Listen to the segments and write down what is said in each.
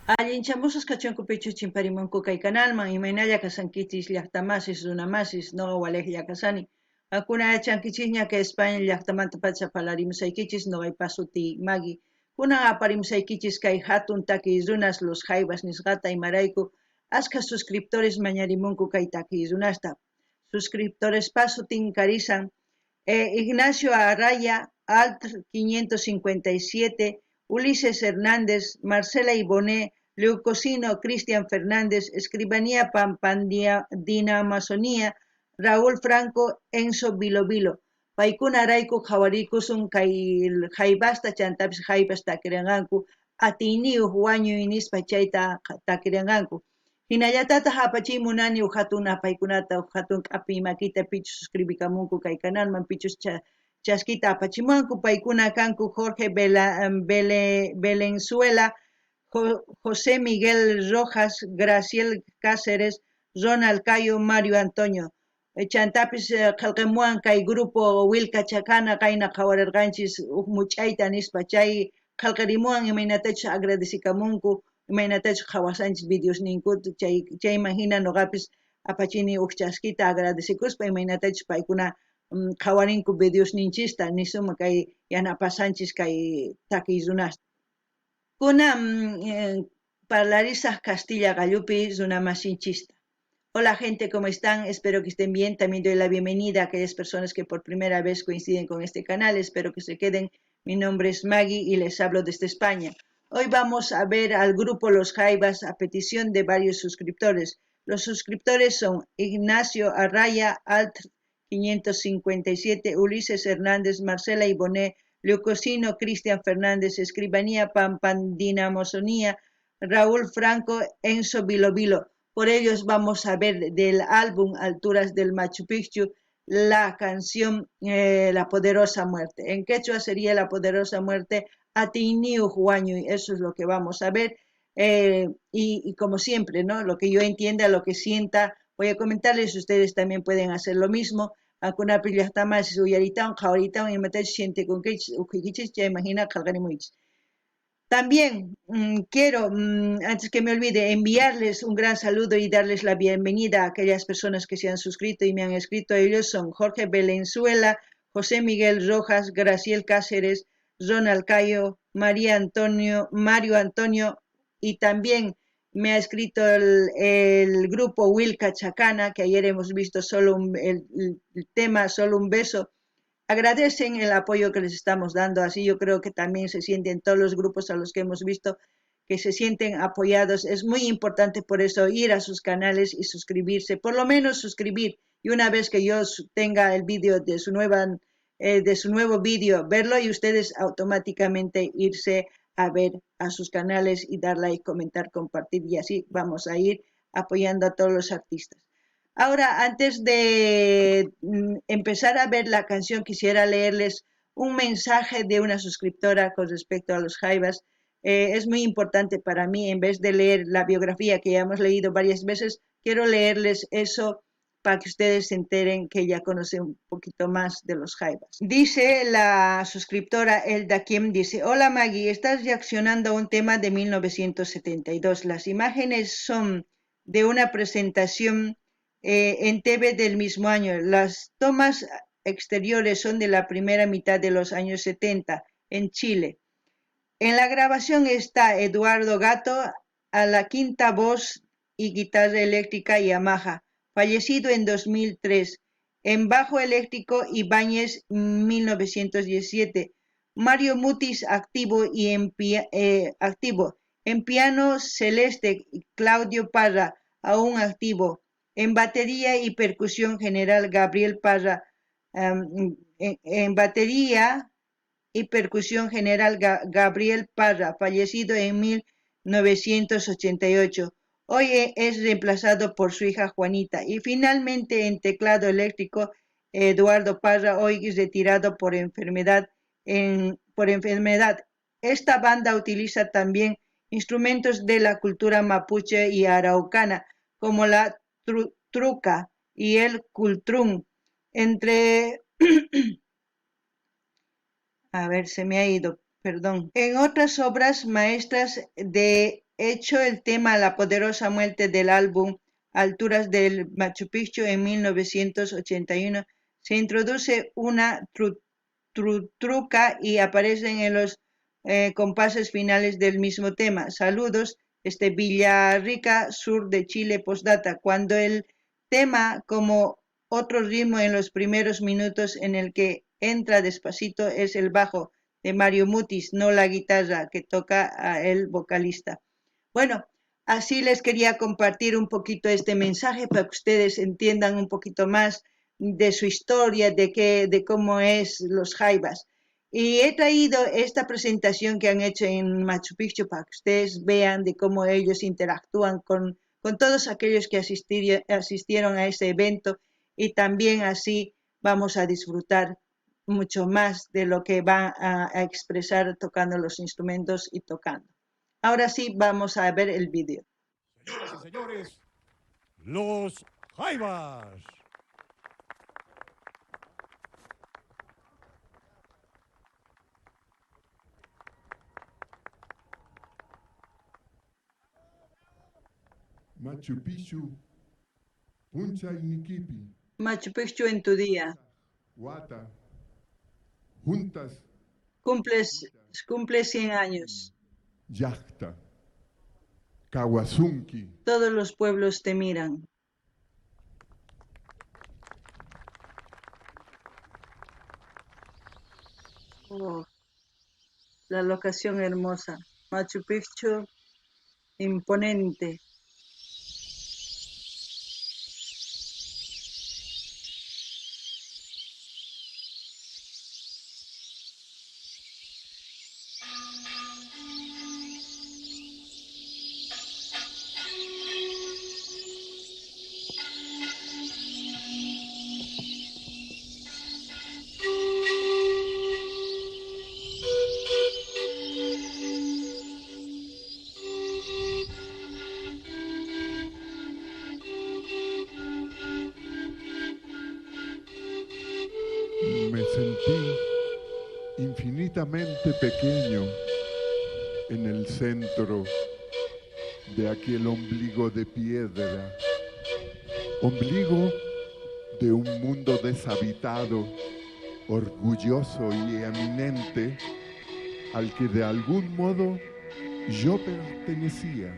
Allinchamusqas kachunku pichus chimparimunku kay kanalman, imaynalla kashankichis llaqtamasis, runamasis, noqa walejlla kashani. Qankuna yachankichisña kay España llaqtamantapacha parlarimusaykichis, noqaypa sutiy Maggie. Kunan aparimusaykichis kay hatun takiy runas Los Jaivas nisqata, imarayku askha suscriptores mañarimunku kay takiy runasta. Suscriptorespa sutin karisan Ignacio Araya, Altr 557, Ulises Hernández, Marcela Iboné, Leucocino, Cristian Fernández, Escribanía Pampandinamazonía, Raúl Franco, Enzo Bilo. Paykunarayku qhawarikusun kay jaivasta chantapis jaivas takirenqanku atiyniyuq wañuy nispa chayta takirenqanku. Hinallatataj apachiy munani uj hatun apaykunata, uj hatun k'apiy makita pichus suscribikamunku kay kanalman, pichus chaskita apachimuwanku, paykuna kanku Jorge Valenzuela, José Miguel Rojas, Graciel Cáceres, Ronald Cayo, Mario Antonio. Chantapis qhelqemuwan kay grupo Wilka Chakana qayna qhawarerqanchis uj much'ayta nispa, chay qhelqerimuwan imaynatachus agradecikamunku, imaynatachus qhawasanchis videosninkuta, chay chayman hina noqapis apachini uj chaskita agradecekuspa imaynatachus paykuna qhawarinku videosninchista nisuma kay yanapasanchis kay takiy runasta. Kunan parlarisaj Castilla qallupi runamasinchista. Hola gente, ¿cómo están? Espero que estén bien. También doy la bienvenida a aquellas personas que por primera vez coinciden con este canal. Espero que se queden. Mi nombre es Maggie y les hablo desde España. Hoy vamos a ver al grupo Los Jaivas a petición de varios suscriptores. Los suscriptores son Ignacio Arraya, Alt 557, Ulises Hernández, Marcela Iboné, Leucocino, Cristian Fernández, Escribanía Pampandinamozonía, Raúl Franco, Enzo Bilo. Por ellos vamos a ver del álbum Alturas del Machu Picchu la canción La Poderosa Muerte. En quechua sería La Poderosa Muerte Atiyniyuq Wañuy, eso es lo que vamos a ver. Y como siempre, ¿no? Lo que yo entienda, lo que sienta, voy a comentarles, ustedes también pueden hacer lo mismo. Qankunapi llaqtamasis uyaritawan qhawaritawan imatachus sientekunkichis ukhuykichis chayman hina qhelqarimuychis. También quiero, antes que me olvide, enviarles un gran saludo y darles la bienvenida a aquellas personas que se han suscrito y me han escrito. Ellos son Jorge Valenzuela, José Miguel Rojas, Graciel Cáceres, Ronald Cayo, María Antonio, Mario Antonio, y también me ha escrito el grupo Wilka Chacana, que ayer hemos visto solo el tema Solo un beso. Agradecen el apoyo que les estamos dando, así yo creo que también se sienten todos los grupos a los que hemos visto que se sienten apoyados. Es muy importante por eso ir a sus canales y suscribirse, por lo menos suscribir, y una vez que yo tenga el vídeo de su nueva, de su nuevo vídeo, verlo y ustedes automáticamente irse a ver a sus canales y dar like, comentar, compartir, y así vamos a ir apoyando a todos los artistas. Ahora, antes de empezar a ver la canción, quisiera leerles un mensaje de una suscriptora con respecto a los Jaivas. Es muy importante para mí, en vez de leer la biografía que ya hemos leído varias veces, quiero leerles eso para que ustedes se enteren que ya conocen un poquito más de los Jaivas. Dice la suscriptora Elda Kim, dice: Hola Maggie, estás reaccionando a un tema de 1972. Las imágenes son de una presentación en TV del mismo año. Las tomas exteriores son de la primera mitad de los años 70 en Chile. En la grabación está Eduardo Gatto a la quinta voz y guitarra eléctrica Yamaha, fallecido en 2003, en bajo eléctrico Ibáñez 1917, Mario Mutis activo y activo, en piano celeste Claudio Parra, aún activo, en batería y percusión general Gabriel Parra, en batería y percusión general Gabriel Parra, fallecido en 1988. Hoy es reemplazado por su hija Juanita. Y finalmente en teclado eléctrico, Eduardo Parra, hoy retirado por enfermedad. Por enfermedad. Esta banda utiliza también instrumentos de la cultura mapuche y araucana, como la truca y el cultrún. Entre... A ver, se me ha ido, perdón. En otras obras maestras de Hecho el tema La Poderosa Muerte del álbum Alturas del Machu Picchu en 1981, se introduce una trutruca y aparecen en los compases finales del mismo tema. Saludos desde Villarrica, sur de Chile, postdata. Cuando el tema, como otro ritmo en los primeros minutos en el que entra despacito, es el bajo de Mario Mutis, no la guitarra que toca a el vocalista. Bueno, así les quería compartir un poquito este mensaje para que ustedes entiendan un poquito más de su historia, de cómo es los Jaivas. Y he traído esta presentación que han hecho en Machu Picchu para que ustedes vean de cómo ellos interactúan con todos aquellos que asistieron a ese evento, y también así vamos a disfrutar mucho más de lo que van a expresar tocando los instrumentos y tocando. Ahora sí, vamos a ver el vídeo. Señoras y señores, los Jaivas. Machu Picchu, Puncha y Nikipi. Machu Picchu en tu día. Huata, juntas. Cumples 100 años. Yachta, Kawazunki. Todos los pueblos te miran. Oh, la locación hermosa. Machu Picchu, imponente. Me sentí infinitamente pequeño en el centro de aquel ombligo de piedra, ombligo de un mundo deshabitado, orgulloso y eminente, al que de algún modo yo pertenecía.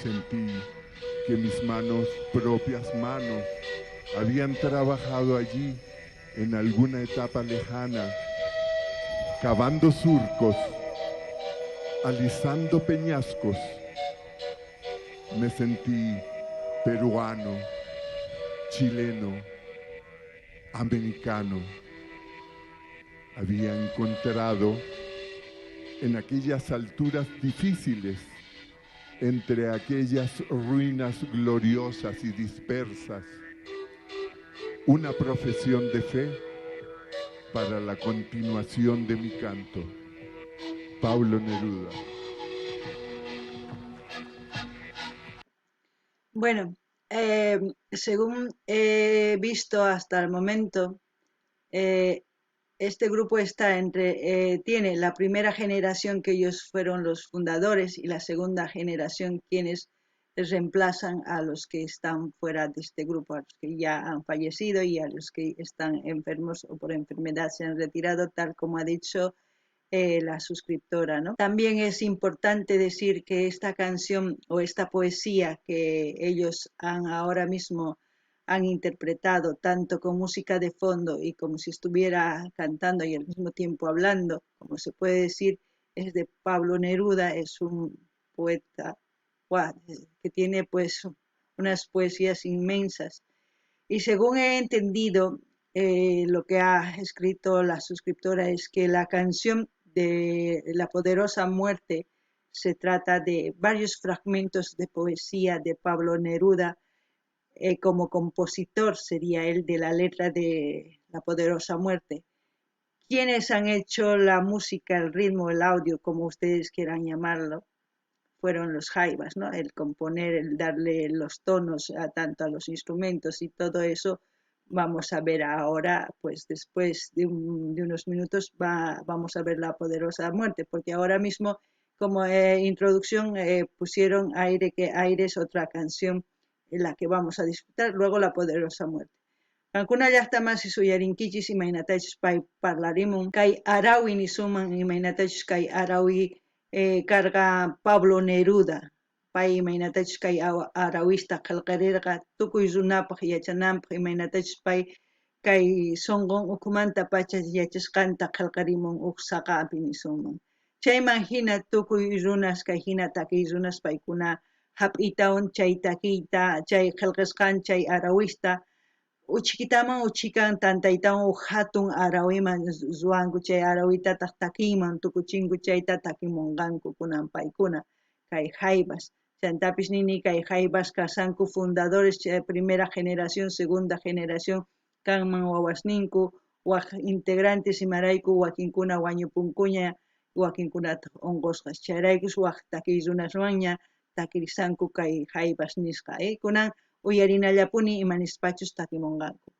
Sentí que mis manos, propias manos, habían trabajado allí en alguna etapa lejana, cavando surcos, alisando peñascos. Me sentí peruano, chileno, americano. Había encontrado en aquellas alturas difíciles, entre aquellas ruinas gloriosas y dispersas, una profesión de fe para la continuación de mi canto. Pablo Neruda. Bueno, según he visto hasta el momento, este grupo está tiene la primera generación que ellos fueron los fundadores y la segunda generación quienes reemplazan a los que están fuera de este grupo, a los que ya han fallecido y a los que están enfermos o por enfermedad se han retirado, tal como ha dicho la suscriptora, ¿no? También es importante decir que esta canción o esta poesía que ellos han ahora mismo han interpretado, tanto con música de fondo y como si estuviera cantando y al mismo tiempo hablando, como se puede decir, es de Pablo Neruda, es un poeta que tiene pues unas poesías inmensas. Y según he entendido, lo que ha escrito la suscriptora es que la canción de La Poderosa Muerte se trata de varios fragmentos de poesía de Pablo Neruda. Como compositor sería él de la letra de La Poderosa Muerte. Quienes han hecho la música, el ritmo, el audio, como ustedes quieran llamarlo, fueron los Jaivas, ¿no? El componer, el darle los tonos tanto a los instrumentos y todo eso, vamos a ver ahora, pues después de unos minutos vamos a ver La Poderosa Muerte, porque ahora mismo, Como introducción pusieron Aire que Aire es otra canción en la que vamos a disfrutar, luego La Poderosa Muerte. Qankuna llaqta masis uyarinkichis imaynatachus pay parlarimun kay arawi nisuman imaynatachus kay arawi karqa Pablo Neruda, pay imaynatachus kay arawista qhelqarirqa tukuy runapaq yachananpaq imaynatachus pay kay sonqon ukhumanta pacha yachasqanta qhelqarimun uj saqapi nisunman. Chayman hina tukuy runas kay hina takiy runas paykuna hap'itawan chay takiyta chay qhelqasqan chay arawista uchikitaman uchikan tantaytawan uj hatun arawiman ruwanku chay arawitataq takiyman tukuchinku chayta takimunqanku kunan paykuna kay jaivas. Chantapis nini kay jaivas kasanku fundadores chay primera generación, segunda generación kanman wawasninku waj integrantes imarayku wakinkuna wañupunkuña wakinkunataq unqusqas chayraykus waj takiy runaswanña takirisanku kay jaivas nisqa kunan uyarinallapuni imanispachus takimunqanku.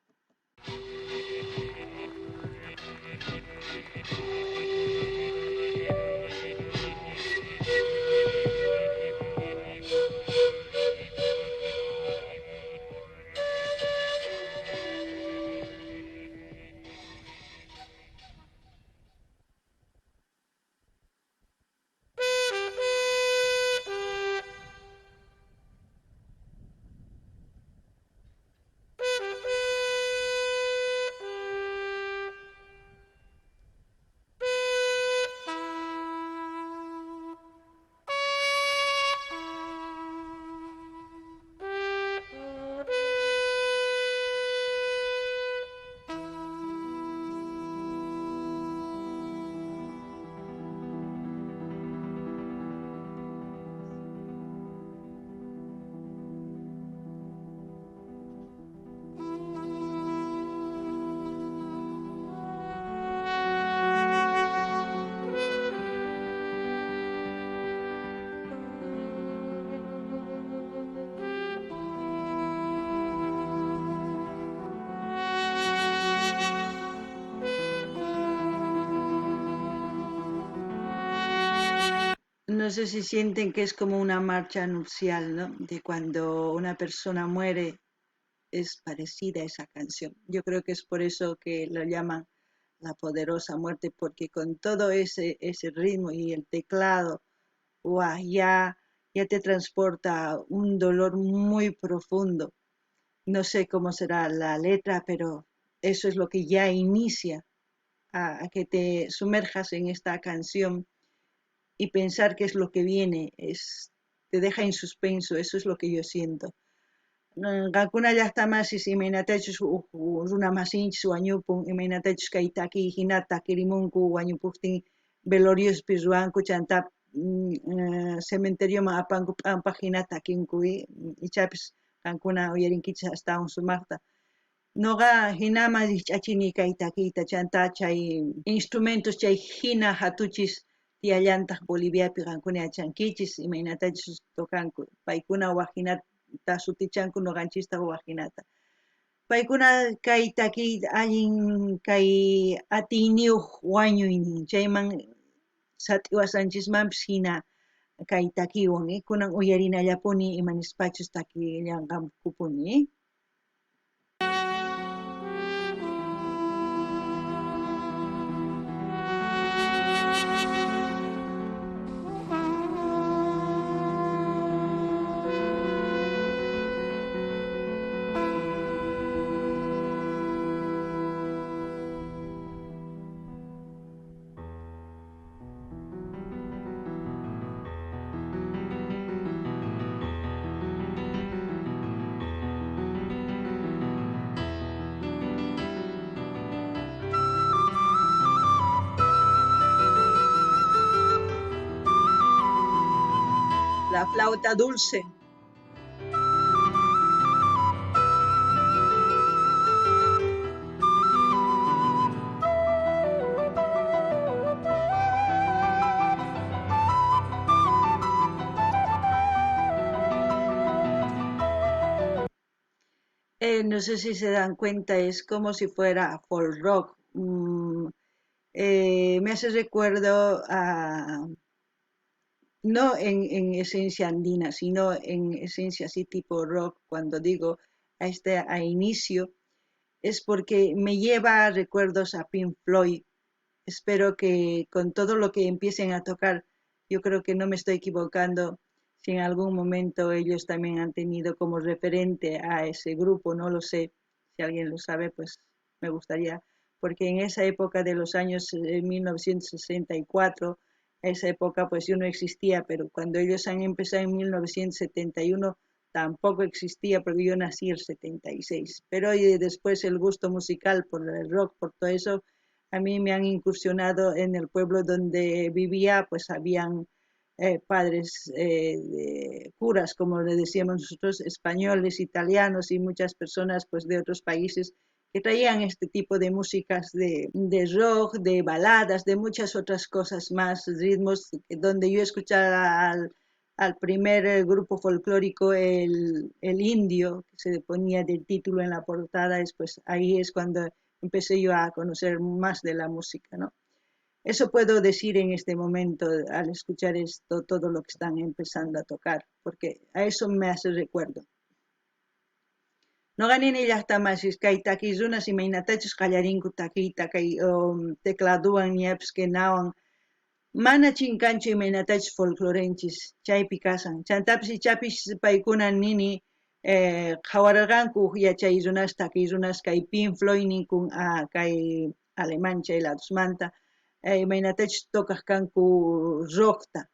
No sé si sienten que es como una marcha nupcial, ¿no? De cuando una persona muere, es parecida a esa canción. Yo creo que es por eso que lo llaman La Poderosa Muerte, porque con todo ese ritmo y el teclado, ¡guau!, ya te transporta un dolor muy profundo. No sé cómo será la letra, pero eso es lo que ya inicia a que te sumerjas en esta canción y pensar qué es lo que viene, te deja en suspenso, eso es lo que yo siento. Qankuna llaqta masis imaynatachus runa masinchis wañupun, imaynatachus kay takiy hina takirimunku wañupuqtin veloriospi ruwanku chanta cementerioman apanku p'ampaq hina takinku, ichapis qankuna uyarinkichis astawan sumaqta. Noqa hinaman rikch'achini kay takiyta chanta chay instrumentos chay hina hatuchis tiyallantaq Boliviapi qankuna yachankichis imaynatachus tocanku paykuna waj hinata sutichanku noqanchistaq waj hinata. Paykuna kay takiy allin kay atiyniyuq wañuynin chayman sat'iwasanchismanpis hina kay takiywan kunan uyarinallapuni imanispachus takillanqankupuni. La flauta dulce. No sé si se dan cuenta, es como si fuera folk rock. Me hace recuerdo a No en esencia andina, sino en esencia así tipo rock. Cuando digo a inicio, es porque me lleva a recuerdos a Pink Floyd. Espero que con todo lo que empiecen a tocar, yo creo que no me estoy equivocando, si en algún momento ellos también han tenido como referente a ese grupo, no lo sé, si alguien lo sabe, pues me gustaría, porque en esa época de los años 1964, esa época pues yo no existía, pero cuando ellos han empezado en 1971 tampoco existía, porque yo nací el 76, pero después el gusto musical por el rock, por todo eso, a mí me han incursionado en el pueblo donde vivía, pues habían padres curas, como le decíamos nosotros, españoles, italianos y muchas personas pues de otros países que traían este tipo de músicas de rock, de baladas, de muchas otras cosas más, ritmos, donde yo escuchaba al primer grupo folclórico, el Indio, que se ponía del título en la portada, después ahí es cuando empecé yo a conocer más de la música, ¿no? Eso puedo decir en este momento al escuchar esto, todo lo que están empezando a tocar, porque a eso me hace recuerdo. Noqa nini llaqtamasis kay takiy runas imaynatachus qallarinku takiyta kay tecladuwan ñapis quenawan, mana chinkanchu imaynatachus folclorenchis chaypi kasan. Chantapis ichapis paykuna nini qhawararqanku yachay runas takiy runas kay Pink Floyd ninkun kay alemán chay ladusmanta, imaynatachus tocaq kanku rockta,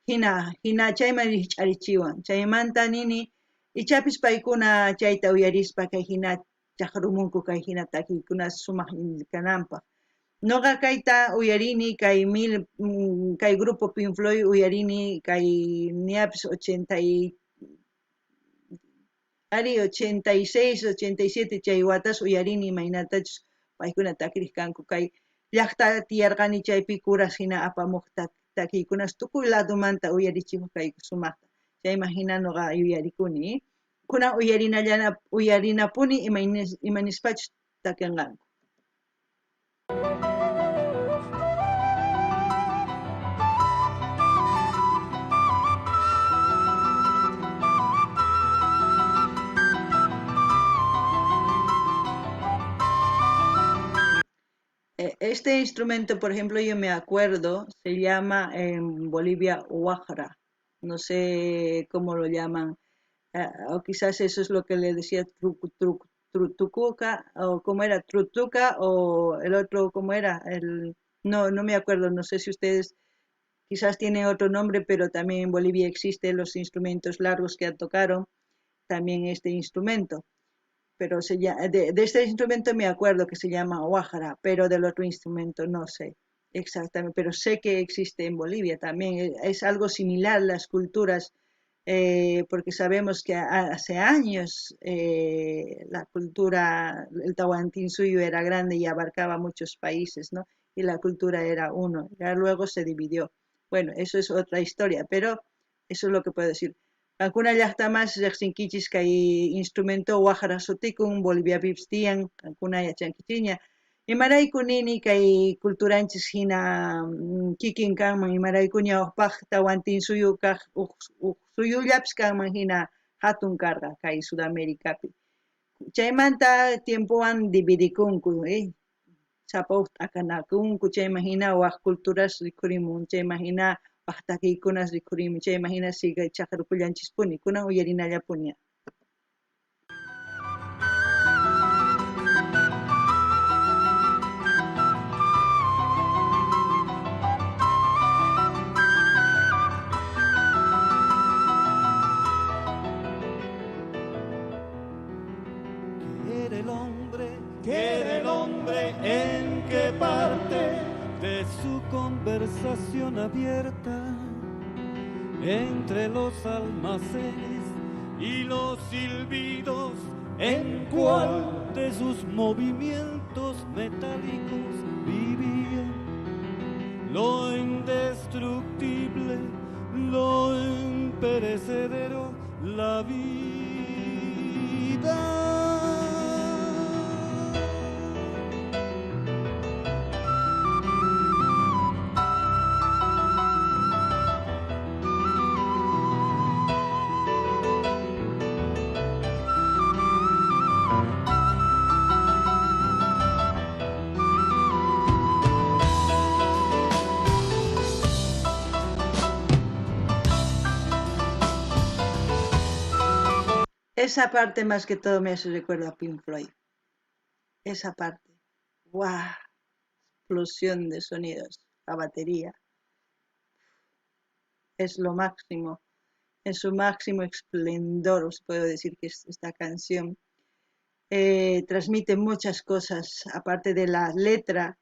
Hina chayman rikch'arichiwan. Chaymanta nini ichapis paykuna chayta uyarispa kay hina chaqrumunku kay hina takiykuna sumaq kananpaq. Noqa kayta uyarini kay kay grupo Pink Floyd uyarini kay ñapis 86, 87 chay watas uyarini imaynatachus paykuna takiriq kanku kay llaqta tiyarqani chaypi kuras hina apamuq takiykunas tukuy ladumanta uyarichimuq kayku sumaqta. Chayman hina noqa yuyarikuni. Kunan uyarinapuni imanispachus takinqanku. Este instrumento, por ejemplo, yo me acuerdo, se llama en Bolivia huajra. No sé cómo lo llaman, o quizás eso es lo que le decía trutucuca, o cómo era, trutuca, o el otro, cómo era, no me acuerdo, no sé si ustedes quizás tienen otro nombre, pero también en Bolivia existen los instrumentos largos que tocaron, también este instrumento. Pero de este instrumento me acuerdo que se llama huajra, pero del otro instrumento no sé exactamente, pero sé que existe en Bolivia también, es algo similar las culturas, porque sabemos que hace años la cultura, el Tahuantinsuyo era grande y abarcaba muchos países, ¿no? Y la cultura era uno, ya luego se dividió. Bueno, eso es otra historia, pero eso es lo que puedo decir. Qankuna llaqtamas riqsinkichis kay instrumento huajra sutikun Boliviapipis tiyan, qankuna yachankichikña. Imarayku nini kay culturanchis hina kikin kanman, imarayku ñawpaq Tahuantinsuyu kaq uj suyullapis kanman hina hatun karqa kay Sudamericapi. Chaymanta tiempowan dividikunku, sapa uj t'akanakunku, chayman hina waj culturas rikhurimun, chayman hina waj takiykunas rikhurimun, chayman hina sigue chaqrukullanchispuni, kunan uyarinallapuni. ¿En qué parte de su conversación abierta entre los almacenes y los silbidos, en cuál de sus movimientos metálicos vivía lo indestructible, lo imperecedero, la vida? Esa parte más que todo me hace recuerdo a Pink Floyd. Esa parte. ¡Guau! Explosión de sonidos. La batería. Es lo máximo. En su máximo esplendor, os puedo decir que esta canción transmite muchas cosas, aparte de la letra,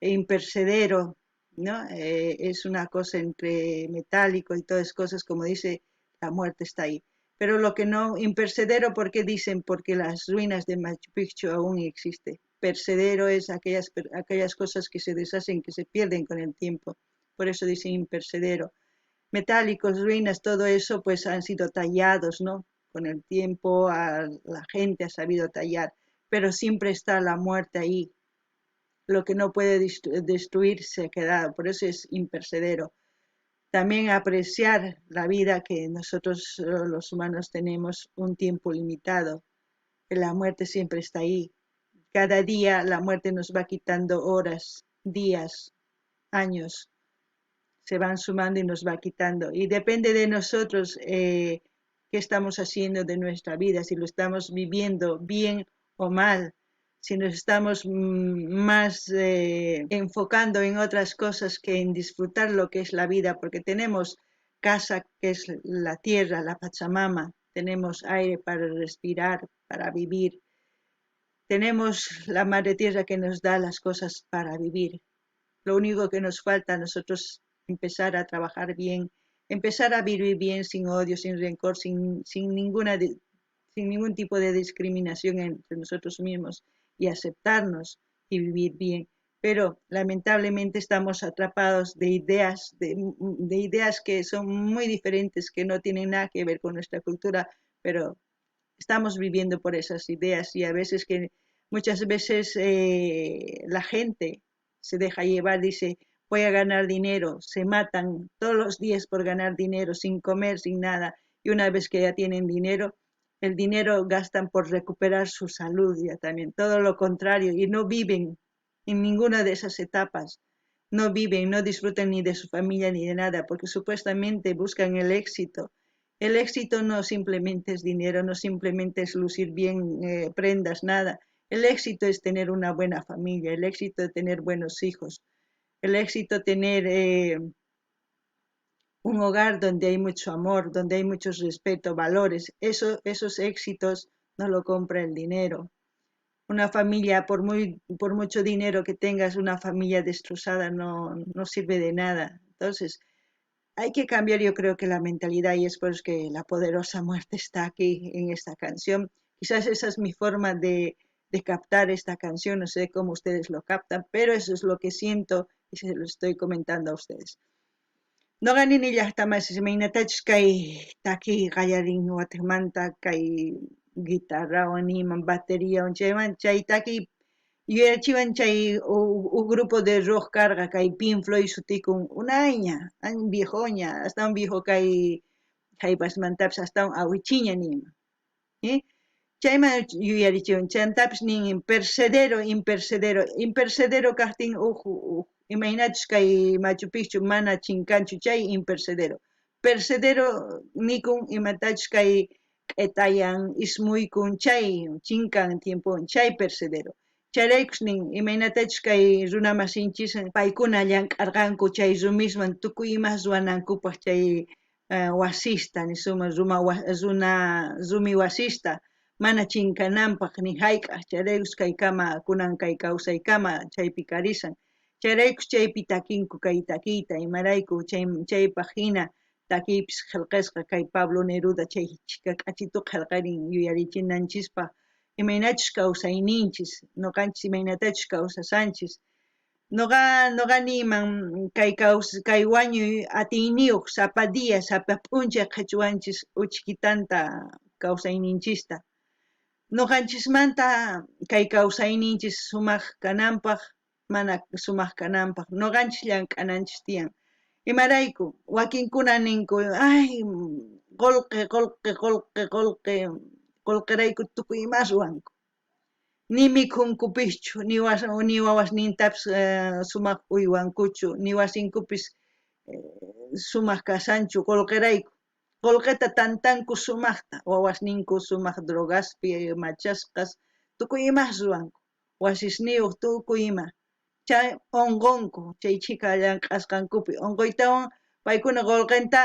impercedero, ¿no? Es una cosa entre metálico y todas cosas, como dice, la muerte está ahí. Pero lo que no, impercedero, ¿por qué dicen? Porque las ruinas de Machu Picchu aún existen. Percedero es aquellas cosas que se deshacen, que se pierden con el tiempo. Por eso dicen impercedero. Metálicos, ruinas, todo eso pues han sido tallados, ¿no? Con el tiempo la gente ha sabido tallar, pero siempre está la muerte ahí. Lo que no puede destruir se ha quedado, por eso es impercedero. También apreciar la vida que nosotros los humanos tenemos un tiempo limitado. La muerte siempre está ahí. Cada día la muerte nos va quitando horas, días, años. Se van sumando y nos va quitando. Y depende de nosotros qué estamos haciendo de nuestra vida, si lo estamos viviendo bien o mal, si nos estamos más enfocando en otras cosas que en disfrutar lo que es la vida, porque tenemos casa que es la tierra, la Pachamama, tenemos aire para respirar, para vivir, tenemos la Madre Tierra que nos da las cosas para vivir. Lo único que nos falta a nosotros empezar a trabajar bien, empezar a vivir bien sin odio, sin rencor, sin ningún tipo de discriminación entre nosotros mismos y aceptarnos y vivir bien. Pero lamentablemente estamos atrapados de ideas, de ideas que son muy diferentes, que no tienen nada que ver con nuestra cultura, pero estamos viviendo por esas ideas y a veces que muchas veces la gente se deja llevar, dice, voy a ganar dinero, se matan todos los días por ganar dinero, sin comer, sin nada, y una vez que ya tienen dinero, el dinero gastan por recuperar su salud ya también, todo lo contrario, y no viven en ninguna de esas etapas, no viven, no disfrutan ni de su familia ni de nada, porque supuestamente buscan el éxito. El éxito no simplemente es dinero, no simplemente es lucir bien prendas, nada. El éxito es tener una buena familia, el éxito es tener buenos hijos, el éxito es tener un hogar donde hay mucho amor, donde hay mucho respeto, valores. Esos éxitos no lo compra el dinero. Una familia, por mucho dinero que tengas, una familia destrozada no sirve de nada. Entonces, hay que cambiar, yo creo que la mentalidad, y es por eso que la poderosa muerte está aquí en esta canción. Quizás esa es mi forma de captar esta canción, no sé cómo ustedes lo captan, pero eso es lo que siento y se lo estoy comentando a ustedes. Noqa nini llaqtamasis imaynatachus kay takiy qallarin watimanta kay guitarrawan niman bateriawan chaywan chay takiy yuyarichiwan chay un grupo de rock karqa kay Pink Floyd sutikun unayña viejoña hasta un viejo kay Jaivasmantapis hasta un awichiña niman Chayman yuyarichiwan chantapis nin percedero impercedero impercedero kaqtin uj imaynachus kay Machu Picchu mana chinkanchu chay impercedero percedero nikun imatachus kay q'etayan ismuykun chay chinkan tiempowan chay percedero chayraykus nin imaynatachus kay runa masinchis paykuna llank'arqanku chay rumiswan tukuy imas ruwanankupaq chay wasista nisuma runa rumi wasista mana chinkananpaq ni hayk'aq chayraykus kaykama kunan kay kawsaykama chaypi karisan chayraykus chaypi takinku kay takiyta imarayku chaypaq hina takiypis qillqasqa kay Pablo Neruda chay chhika k'achitu qillqarin yuyarichinanchispaq imaynachus kawsayninchis nuqanchis imaynatachus kawsasanchis noqa niyman kay wañuy atiyniyuq sapa día sapa p'unchay qhichwanchis uchkitanta kawsayninchista Noqanchismanta kay kawsayninchis sumaq kananpaq mana sumaq kananpaq noqanchis llank'ananchis tiyan. Imarayku wakinkuna ninku ay qolqe qolqe qolqe qolqe qolqerayku tukuy imas ruwanku. Ni mikhunkupischu ni wawasnintapis sumaq uywankuchu ni wasinkupis sumaq kasanchu qolqerayku. Qolqeta tantanku sumajta, wawasninku sumaj drogaspi machasqas, tukuy imas ruwanku, wasisniyoj tukuy ima. Chay onqonku, chay chhika llank'asqankupi onqoytawan paykuna qolqenta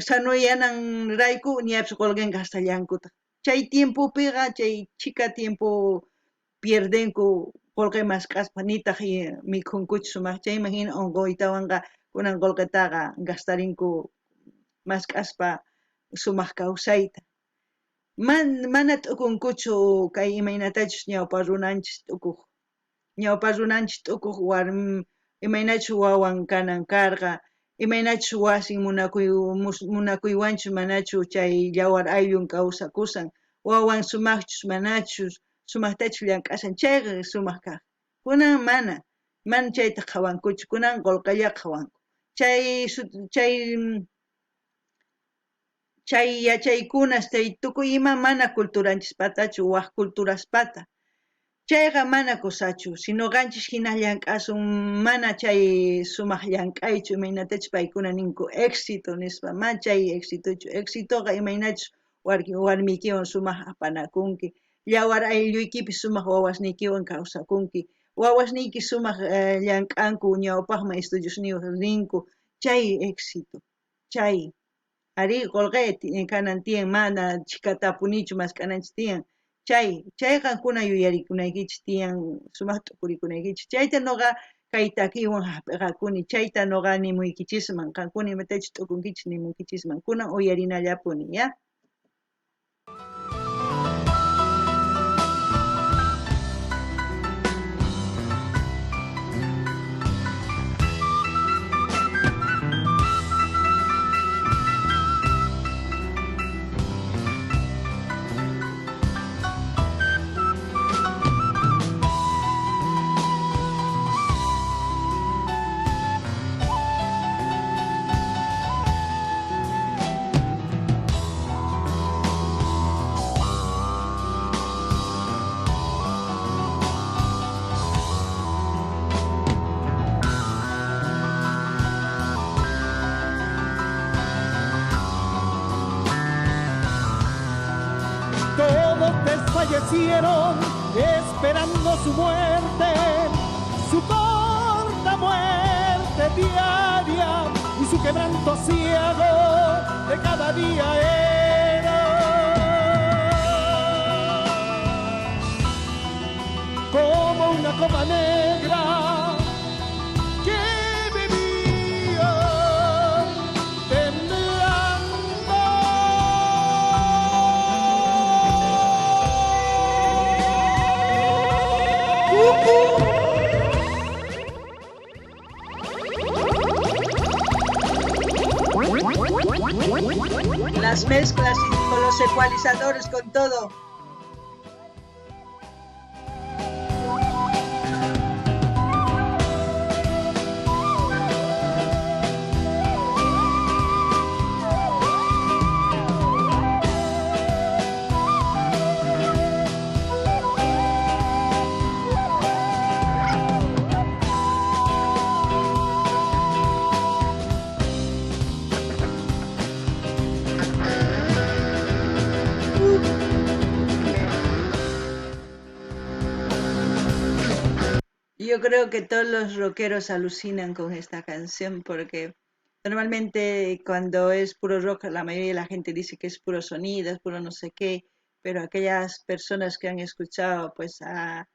sanoyananrayku ñapis qolqen gastallankutaj. Chay tiempopiqa, chay chhika tiempo pierdenku qolqe mask'aspa, nitaj mikhunkuchu sumaj, chayman jina onqoytawanqa kunan qolqetaqa gastarinku mask'aspa sumaq kawsayta. Mana t'ukunkuchu kay imaynatachus ñawpa runanchis t'ukuj. Ñawpa runanchis t'ukuj imaynachus wawan kanan karqa, imaynachus wasin munakuywanchus manachu chay yawar ayllun kawsakushan, wawan sumajchus manachus, sumajtachus llank'ashan, chayqa sumaq kaj. Kunan mana, mana chayta qhawankuchu, kunan qolqella qhawanku. Chay yachaykunas, chay tukuy ima mana culturanchispatachu, waj culturaspata. Chayqa mana cosachu, si noqanchis jina llank'asun, mana chay sumaq llank'aychu, imaynatachus paykuna ninku éxito nispa, mana chay exitochu. Exitoqa imaynachus warmiykiwan sumaq apanakunki, yawar aylluykipi sumaq wawasniykiwan kawsakunki, wawasniyki sumaq llank'anku, ñawpajman estudiosniyoj rinku, chay éxito, chay. Arí, qolqe kanan tiyan, mana chhikatapunichu mask'ananchis tiyan. Chay, chay qankuna yuyarikunaykichis tiyan, sumaq t'ukurikunaykichis. Chayta noqa kay takiywan jap'iqakuni, chayta noqa nimuykichisman, qankuna imatachus t'ukunkichis nimuykichisman, kunan uyarinallapuni, ya? Todos desfallecieron esperando su muerte, su corta muerte diaria y su quebranto ciego de cada día era como una copa negra que vivía temblando. Las mezclas y con los ecualizadores, con todo. Yo creo que todos los rockeros alucinan con esta canción porque normalmente cuando es puro rock la mayoría de la gente dice que es puro sonido, es puro no sé qué, pero aquellas personas que han escuchado pues a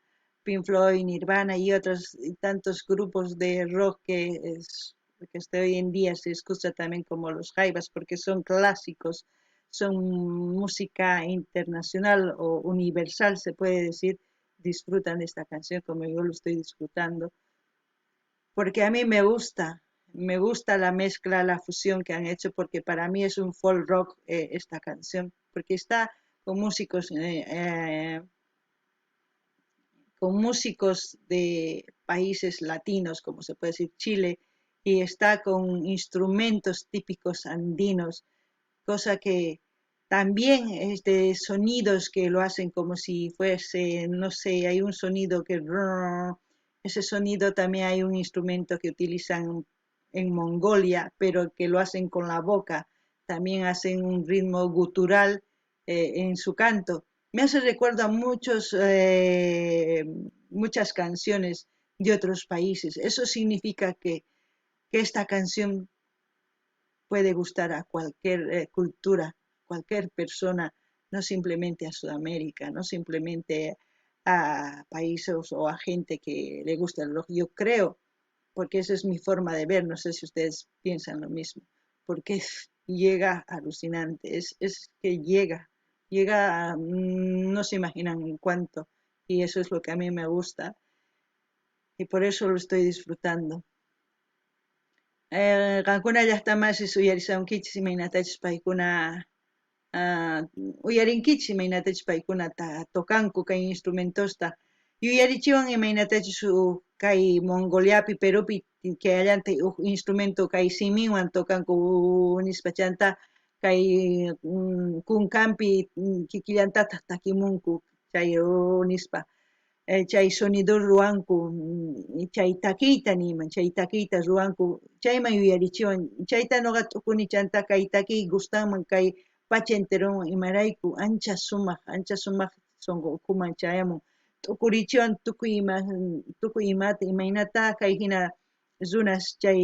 Pink Floyd, Nirvana y otros y tantos grupos de rock que hasta hoy en día se escucha también como los Jaivas porque son clásicos, son música internacional o universal se puede decir, disfrutan de esta canción como yo lo estoy disfrutando, porque a mí me gusta la mezcla, la fusión que han hecho, porque para mí es un folk rock esta canción, porque está con músicos de países latinos, como se puede decir Chile, y está con instrumentos típicos andinos, cosa que también es de sonidos que lo hacen como si fuese, no sé, hay un sonido que... Ese sonido también hay un instrumento que utilizan en Mongolia, pero que lo hacen con la boca. También hacen un ritmo gutural en su canto. Me hace recuerdo a muchas canciones de otros países. Eso significa que esta canción puede gustar a cualquier cultura, cualquier persona, no simplemente a Sudamérica, no simplemente a países o a gente que le gusta el rock. Yo creo, porque esa es mi forma de ver, no sé si ustedes piensan lo mismo, porque llega alucinante, es que llega, no se imaginan cuánto, y eso es lo que a mí me gusta, y por eso lo estoy disfrutando. Qankuna llaqtamasis uyarisunkichis imaynatachus paykuna uyarinkichis imaynatachus paykunata tocanku kay instrumentosta. Yuyarichiwan imaynatachus kay Mongoliapi, Perupi kayallanta uj instrumento kay siminwan tocanku nispa chanta kay kunkanpi kikillantataq takimunku chay nispa. Chay sonido ruwanku, chay takiyta niyman, chay takiyta ruwanku, chayman yuyarichiwan, chayta nuqa t'ukuni chanta kay takiy gustanman kay pacha enteronwan imarayku ancha sumaq sunqu ukhuman chayamun, t'ukurichiwan tukuy imata imaynata kay hina runas chay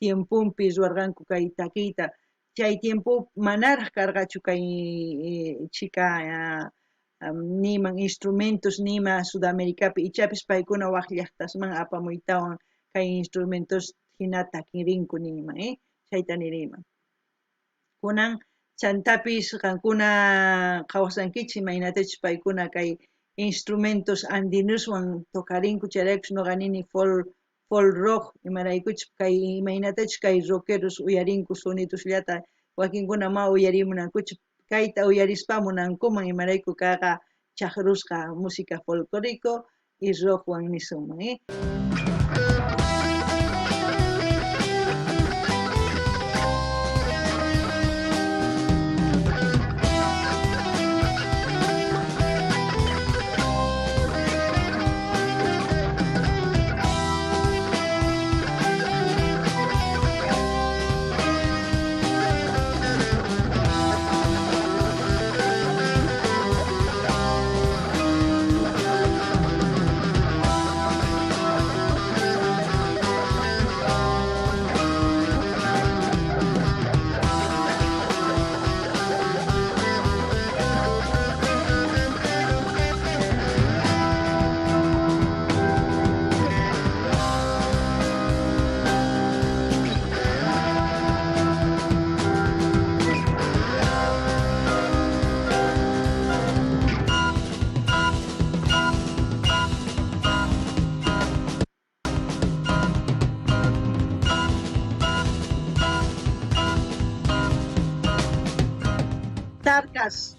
tiemponpi ruwarqanku kay takiyta, chay tiempo manaraq karqachu kay chika niman instrumentos nima Sudamericapi ichapis paykuna waq llaqtasman apamuytawan kay instrumentos hina takirinku niyman, chayta niriyman. Kunan chantapis qankuna qhawasankichis imaynatachus paykuna kay instrumentos andinoswan tocarinku, chayraykus nuqa nini folk rock imaraykuchus kay imaynatachus kay rockeros uyarinku sonidosllata wakinkuna ma uyarimunankuchu, kayta uyarispa munankuman imarayku kayqa chaqrusqa música folclórico y rockwan nisunman. Tarkas.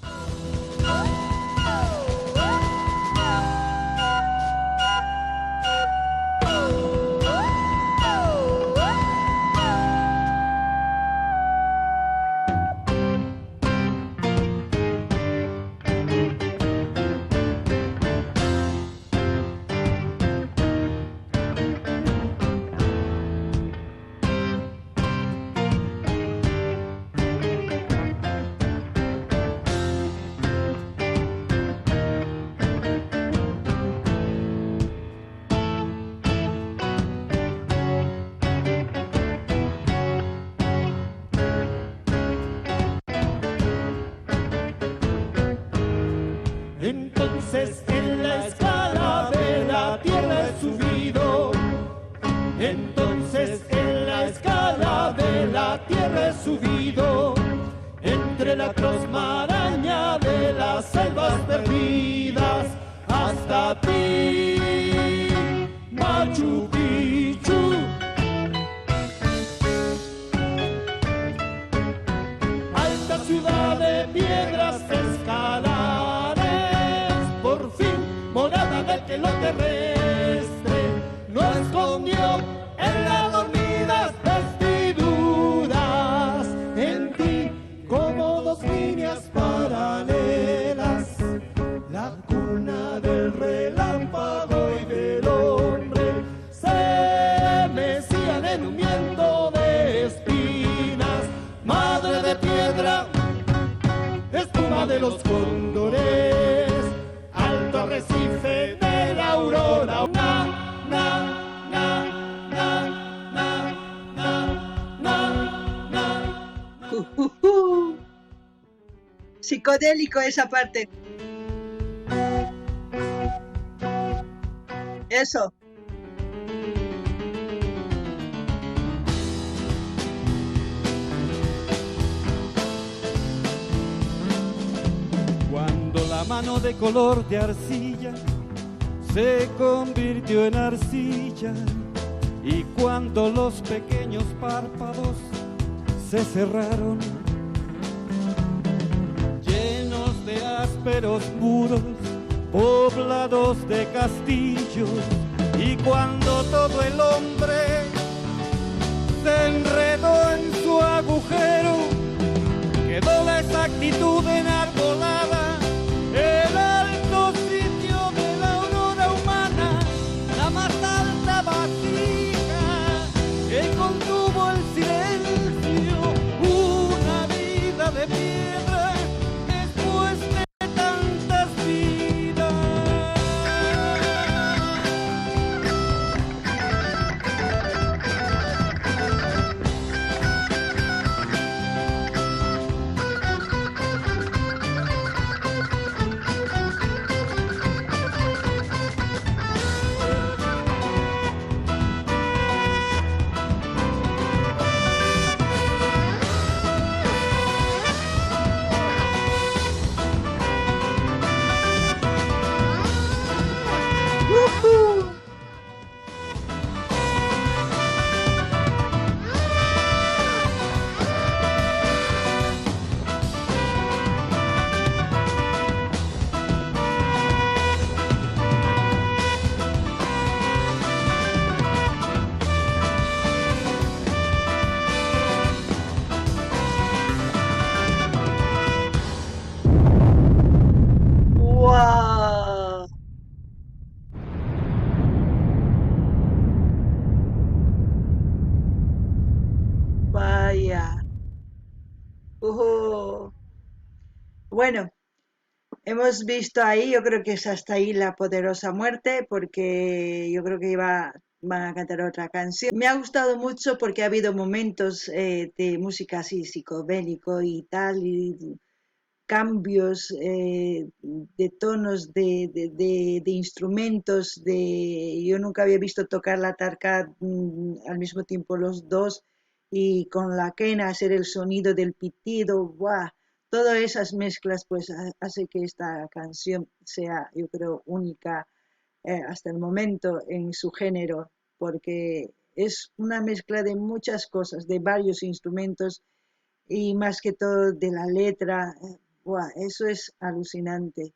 Entonces en la escala de la tierra he subido, entonces en la escala de la tierra he subido, entre la atroz maraña de las selvas perdidas, hasta ti, Machu Picchu. Alta ciudad de piedras escalares, por fin morada del que lo terrestre no escondió en las dormidas vestiduras. En ti, como dos líneas paralelas, la cuna del relámpago y del hombre se mecían en un viento de espinas. Madre Psicodélico esa parte. Eso. Cuando la mano de color de arcilla se convirtió en arcilla y cuando los pequeños párpados se cerraron, llenos de ásperos muros, poblados de castillos, y cuando todo el hombre se enredó en su agujero, quedó la exactitud enarbolada, el alto sitio de la aurora humana, la más alta vasija que contuvo el silencio, una vida de piedra después de tantas vidas. ¡Woohoo! ¡Wow! Vaya. Ujú. Bueno, hemos visto ahí, yo creo que es hasta ahí la poderosa muerte, porque yo creo que van a cantar otra canción. Me ha gustado mucho porque ha habido momentos de música así psicodélico y tal, y cambios de tonos, de instrumentos, yo nunca había visto tocar la tarka al mismo tiempo los dos, y con la quena hacer el sonido del pitido, ¡buah! Todas esas mezclas hace que esta canción sea, yo creo, única hasta el momento en su género, porque es una mezcla de muchas cosas, de varios instrumentos y más que todo de la letra. ¡Buah! Eso es alucinante.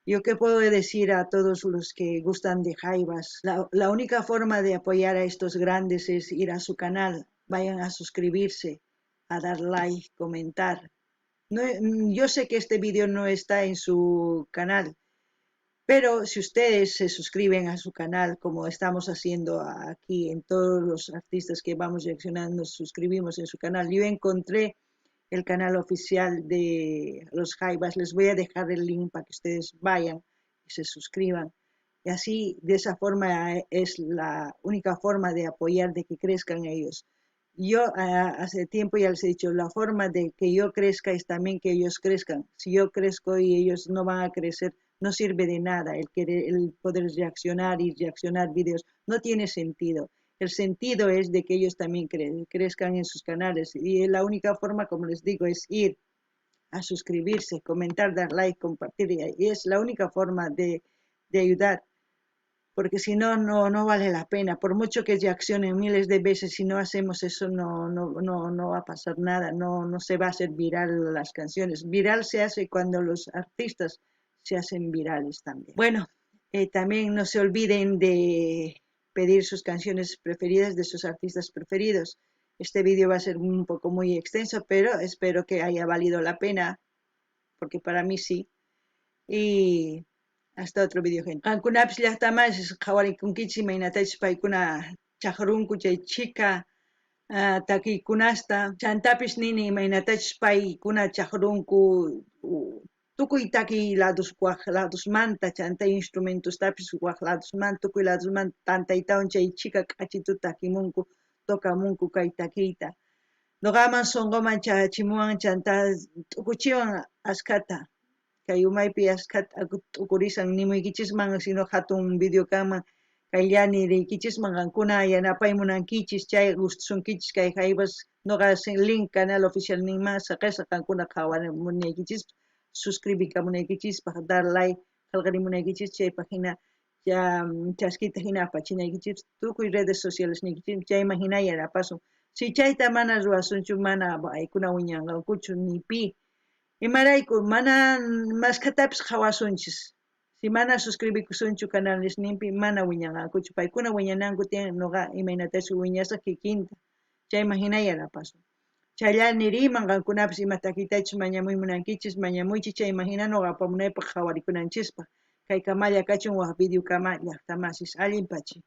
Yo qué puedo decir a todos los que gustan de Jaivas, la única forma de apoyar a estos grandes es ir a su canal, vayan a suscribirse, a dar like, comentar. No, yo sé que este vídeo no está en su canal, pero si ustedes se suscriben a su canal, como estamos haciendo aquí en todos los artistas que vamos reaccionando, nos suscribimos en su canal. Yo encontré el canal oficial de los Jaivas, les voy a dejar el link para que ustedes vayan y se suscriban. Y así, de esa forma, es la única forma de apoyar, de que crezcan ellos. Yo hace tiempo ya les he dicho, la forma de que yo crezca es también que ellos crezcan. Si yo crezco y ellos no van a crecer, no sirve de nada el querer, el poder reaccionar y reaccionar vídeos. No tiene sentido. El sentido es de que ellos también crezcan en sus canales. Y la única forma, como les digo, es ir a suscribirse, comentar, dar like, compartir. Y es la única forma de ayudar. Porque si no, no vale la pena. Por mucho que reaccionen miles de veces, si no hacemos eso, no va a pasar nada. No se va a hacer viral las canciones. Viral se hace cuando los artistas se hacen virales también. También no se olviden de pedir sus canciones preferidas de sus artistas preferidos. Este vídeo va a ser un poco muy extenso, pero espero que haya valido la pena, porque para mí sí. Y hasta otro vídeo, gente. Qankunapis llaqtamanchis qhawarikunkichis imaynatachus paykuna chaqrunku chay chhika, takiykunasta. Chantapis nini imaynatachus paykuna chaqrunku, tukuy takiy lados waj ladosmanta, chanta instrumentostapis waj ladosmanta, tukuy ladosmanta tantaytawan chay chhika k'achitu takimunku, tokamunku kay takiyta. Noqaman sonqoman chayachimuwan chantá t'ukuchiwan ashkhata. Kay umaypi ashkhata t'ukurisan nimuykichisman sino jatun video kanman kayllani riykichisman qankuna yanapay munankichis chay gustasunkichis kay Jaivas noqa link canal oficialninman saqesaq qankuna qhawarimunaykichispaj suscribikamunaykichispaj dar like qhelqarimunaykichis chaypaj jina chaskita jina apachinaykichis tukuy redes sociales niykichis chayman jina yanapasun si chayta mana ruwasunchu mana paykuna wiñanqankuchu ni pi imarayku mana mashkhatapis qhawasunchis si mana suscribikusunchu canalesninpi mana wiñanqankuchu paykuna wiñananku tiyan noqa imaynatachus wiñasaj kikinta chayman jina yanapasun chayllani riman qankunapis ima takitachus mañamuy munankichis mañamuychis chayman jina noqa apamunaypaj qhawarikunanchispaj kay kamalla kachun waj video kama llajtamasis allin pachi.